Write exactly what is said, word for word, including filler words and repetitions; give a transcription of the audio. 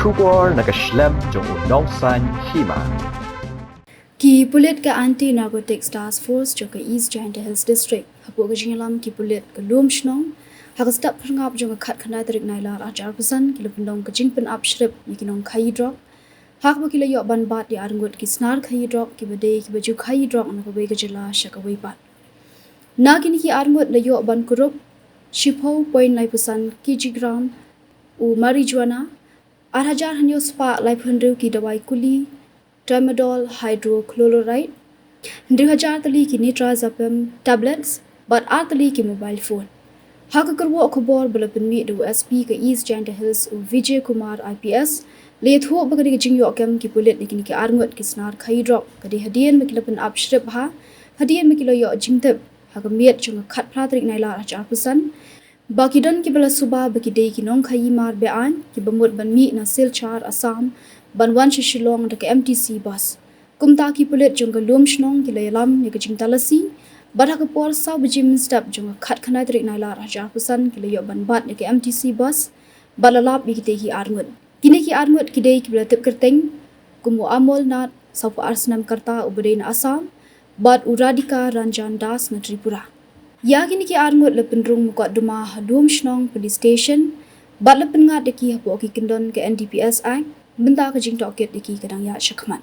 Khubor na ka shlem jong u Nongsaiñ Hima. Ki pulit ka Anti Narcotics Task Force jong ka East Jaintia Hills District, hapoh ka jingïalam ki pulit ka Lumshnong, ha ka step phyrngap jong ka khatkhyndai tarik Nailar arhajar arphew san, ki la pynlong ka jingpynap shrip ïa ki nongkhaïi drok, ha kaba ki la ïoh ban bat ïa arngut ki snar khaïi drok kiba dei kiba ju khaïi drok na kawei ka jylla sha kawei pat. Na kine ki arngut la ïoh ban kurup shiphew point laiphew san kilogram u marijuana, arhajar hynñiew spah laiphew hynriew ki dawai kuli tramadol hydrochloride, hynriew hajar tylli ki nitrazepam tablets, bad ar tylli ki mobile phone. Ha ka kyrwoh khubor ba la pynmih da u S P ka East Jaintia Hills, u Vijay Kumar I P S, la ïathuh ba ka dei ka jingïoh kem ki pulit na kine ki arngut ki snar khaïi drok ka dei hadien ba ki la pynap shrip bha, hadien ba ki la ïoh jingtip ha ka miet jong ka khatphra tarik Nailar arhajar arphew san, ba ki don kiba la suba ba ki dei ki nongkhaïi mar be-aiñ kiba mut ban mih na Silchar, Assam, ban wan sha Shillong da ka M T C bus. Kumta ki pulit jong ka Lumshnong ki la ïalam ïa ka jingtalasi, bad ha ka por saw baje mynstep jong ka khatkhyndai tarik Nailar arhajar arphew san ki la ïoh ban bat ïa ka M T C bus, bad la lap ïa kitei ki arngut. Kine ki arngut ki dei kiba la tip kyrteng kum u Amol Nath, sawphew ar snem ka rta, uba dei na Assam, bad u Radhika Ranjan Das na Tripura. Ïa kine ki arngut la pynrung mukotduma ha Lumshnong Police Station, bad la pynngat ïa ki hapoh ki kyndon ka N D P S Act, mynta ka jingtohkit ïa ki ka dang ïaid shakhmat.